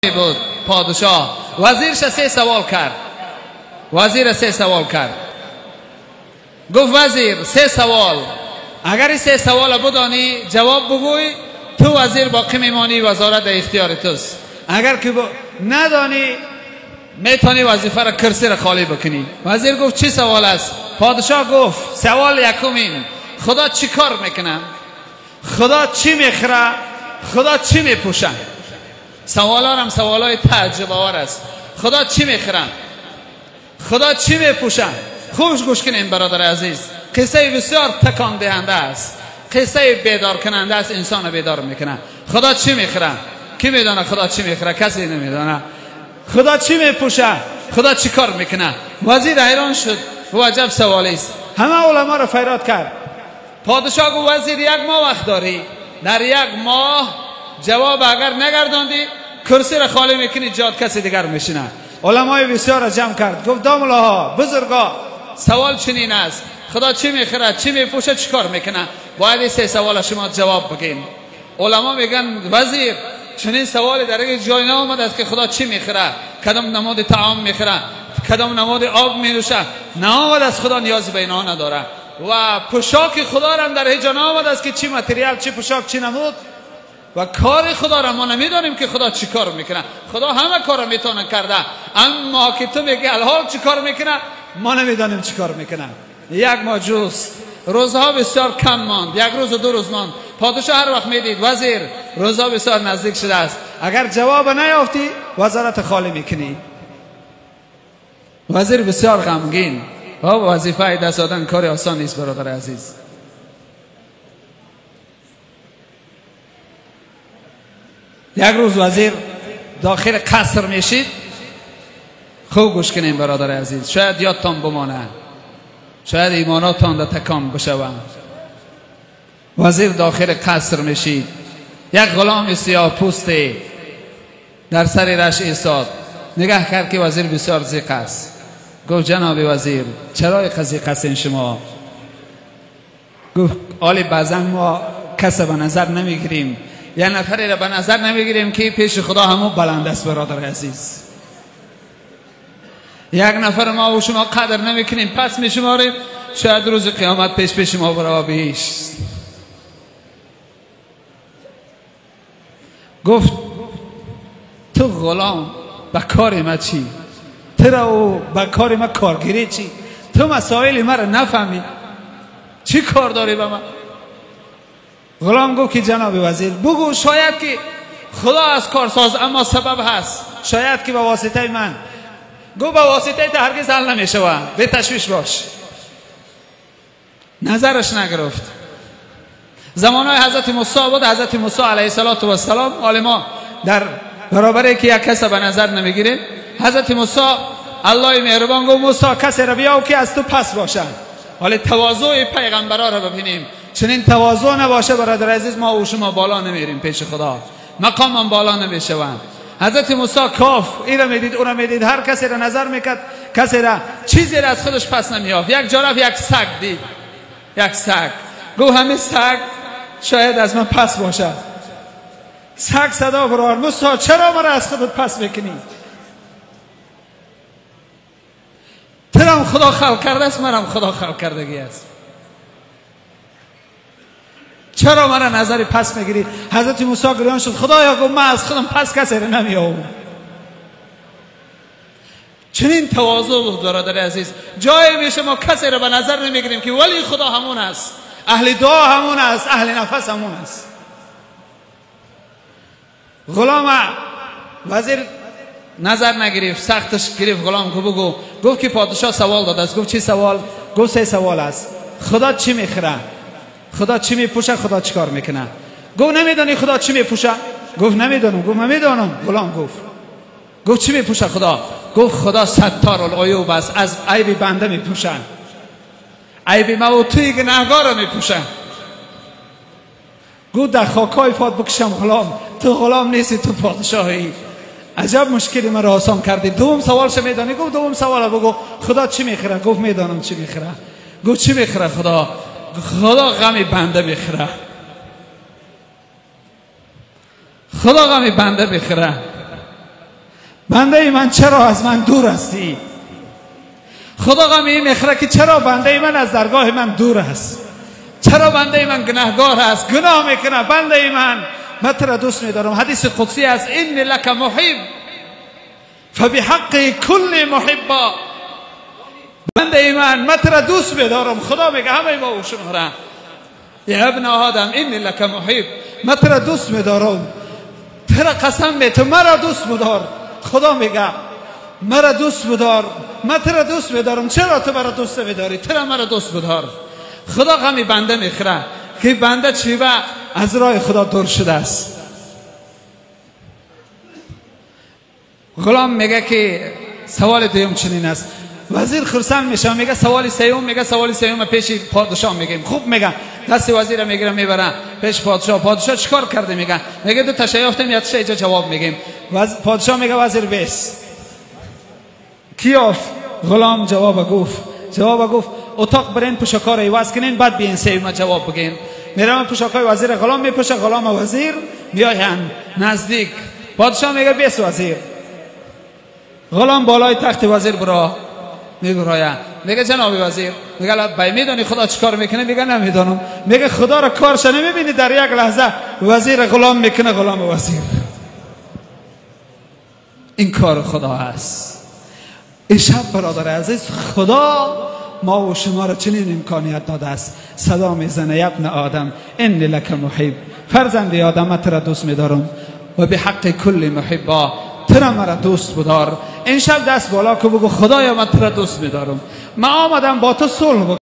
بود پادشاه وزیرش سه سوال کرد. وزیر سه سوال کرد. گفت وزیر سه سوال، اگر این سه سوال بدانی جواب بگوی تو وزیر باقی میمانی، وزارت در اختیار توست. اگر که ندانی میتونی وظیفه را کرسی را خالی بکنی. وزیر گفت چی سوال است؟ پادشاه گفت سوال یکم این، خدا چی کار میکنه؟ خدا چی میخوره؟ خدا چی میپوشه؟ سوالا هم سوالای تعجب آور است. خدا چی میخوره؟ خدا چی میپوشه؟ خوش گوش کنیم برادر عزیز، قصه بسیار تکان دهنده است، قصه بیدار کننده است، انسان بیدار میکنه. خدا چی میخوره؟ کی میدانه خدا چی میخوره؟ کسی نمیدانه. خدا چی میپوشه؟ خدا چی کار میکنه؟ وزیر حیران شد، و عجب سوالی است. همه علما را فریاد کرد. پادشاه گفت وزیر یک ماه وقت داری، در یک ماه جواب اگر نگرداندی کرسی را خالی میکنی، جاد کسی دیگر میشینه. علمای بسیار را جمع کرد، گفت داملاها بزرگا سوال چنین است، خدا چی میخوره، چی میپوشه، چی کار میکنه؟ باید این سه سوال شما جواب بگین. علما میگن وزیر چنین سوالی در یک جای نامد است که خدا چی میخوره، کدام نماد طعام میخوره، کدام نماد آب مینوشه، نامد از خدا نیاز به اینا نداره. و پوشاک خدا را هم در هیچ جا نامد است که چی متریال، چی پوشاک، چی نمود. و کار خدا را ما نمیدانیم که خدا چی کار میکنه. خدا همه کار را میتونه کرده، اما که تو میگی الحال چی کار میکنه ما نمیدانیم چی کار میکنه. یک ماه جوست، روزها بسیار کم ماند، یک روز و دو روز ماند. پادشاه هر وقت میدید وزیر روزها بسیار نزدیک شده است، اگر جواب نیافتی وزارت خالی میکنی. وزیر بسیار غمگین. وظیفه دست دادن کار آسان نیست برادر عزیز. یک روز وزیر داخل قصر میشید. خوب گوش کنیم برادر عزیز، شاید یادتان بمانه، شاید ایماناتان در تکان بشوند. وزیر داخل قصر میشید، یک غلام سیاه پوست در سر رش ایستاد. نگاه کرد که وزیر بسیار ضیق است. گفت جناب وزیر چرا ضیق هستین شما؟ گفت آلی بعضا ما کس به نظر نمیگیریم، یه نفری را به نظر نمیگیریم که پیش خدا همون بلند است. برادر عزیز یک نفر ما و شما قدر نمیکنیم، پس میشماریم، شاید روز قیامت پیش پیش ما برای بهشت. گفت تو غلام به کار ما چی؟ تو را و به کار ما کارگیری چی؟ تو مسائل ما را نفهمی، چی کار داری به ما؟ غلام گفت که جناب وزیر بگو شاید که خدا از کارساز اما سبب هست، شاید که به واسطه من. گفت به واسطه ته هرگز حل نمیشوه، به تشویش باش. نظرش نگرفت. زمانهای حضرت موسی بود. حضرت موسی علیه السلام عالما در برابر که یک کس به نظر نمیگیره، حضرت موسی الله مهربان گفت موسی کسی را بیاو که از تو پس باشه. حالا تواضع پیغمبرا را ببینیم. چنین تواضع نباشه برادر عزیز ما و شما بالا نمیریم پیش خدا، مقام بالا نمیشوند. حضرت موسی کاف این را میدید او را میدید، هر کسی را نظر میکرد، کسی را چیزی را از خودش پس نمیافت. یک جا رفت یک سگ دید، یک سگ. گفت همین سگ شاید از من پس باشه. سگ صدا برآورد موسی چرا مرا از خودت پس میکنی؟ ترم خدا خلق کرده است، مرم خدا خلق کردگی است، چرا مرا نظری پس میگیری؟ حضرت موسی گریان شد، خدایا گفت من از خودم پس کسی را نمیآورم. چنین تواضع بود برادر عزیز. جای میشه ما کسی را به نظر نمیگیریم که ولی خدا همون است، اهل دعا همون است، اهل نفس همون است. غلام وزیر نظر نگرفت، سختش گرفت. غلام گفت بگو. گفت که پادشاه سوال داده است. گفت چی سوال؟ گفت سه سوال است. خدا چی میخوره؟ خدا چی میپوشه؟ خدا چی کار میکنه؟ گفت نمیدانی خدا چی میپوشه؟ گفت نمیدانم. گفت من میدانم. غلام گفت. گفت چی میپوشه خدا؟ گفت خدا ستار العیوب است، از عیب بنده میپوشه، عیب ما و توی گناهگار را میپوشه. گفت در خاکای پاد بکشم غلام، تو غلام نیستی، تو پادشاهی. عجب مشکلی من را آسان کردی. دوم سوالش میدانی؟ گفت دوم سوال بگو. خدا چی میخوره؟ گفت میدانم چی میخوره. گفت چی میخوره خدا؟ خدا غم بنده میخوره. خدا غم بنده میخوره. بنده من چرا از من دور هستی؟ خدا غمی میخوره که چرا بنده من از درگاه من دور است، چرا بنده من گناهگار است، گناه میکنه. بنده من، من تو را دوست میدارم. حدیث قدسی است، این لک محب فبحق کل محبا. بنده من، من تو را دوست میدارم. خدا میگه همه ما و شما را، یا ابن آدم این لک محب، من تو را دوست میدارم، تو را قسم می، تو مرا دوست بدار. خدا میگه مرا دوست بدار، من تو را دوست میدارم، چرا تو مرا دوست میداری؟ تو را مرا دوست بدار. خدا غمی بنده میخوره که بنده چیوه از راه خدا دور شده است. غلام میگه که سوال دوم چنین است. وزیر خرسند میشه، میگه سوال سوم، میگه سوال سوم پیش پادشاه میگیم. خوب میگه، دست وزیر میگیره میبره پیش پادشاه. پادشاه چیکار کرده؟ میگه، میگه دو تا یافتم، یک تا جواب میگیم. پادشاه میگه وزیر بیس کیاف. غلام جواب گفت، جواب گفت اتاق برین پوشاکا را عوض کنین، بعد بیاین سیما جواب بگین. میرم پوشاکای وزیر غلام میپوشه، غلام وزیر میاین نزدیک. پادشاه میگه بیس وزیر. غلام بالای تخت وزیر برا میبراید، میگه جناب وزیر، میگه بای میدونی خدا چیکار میکنه؟ میگه نمیدونم. میگه خدا را کارش نمیبینی؟ در یک لحظه وزیر غلام میکنه غلام وزیر. این کار خدا است. این شب برادر عزیز، خدا ما و شما را چنین امکانیت داده است. صدا میزنه ابن آدم انی لک محب، فرزند آدم من تو را دوست میدارم و به حق کل محبا، تو را مرا دوست بدار. این شب دست بالا که بگو خدایا من تو را دوست میدارم، من آمدم با تو صلح بکنم.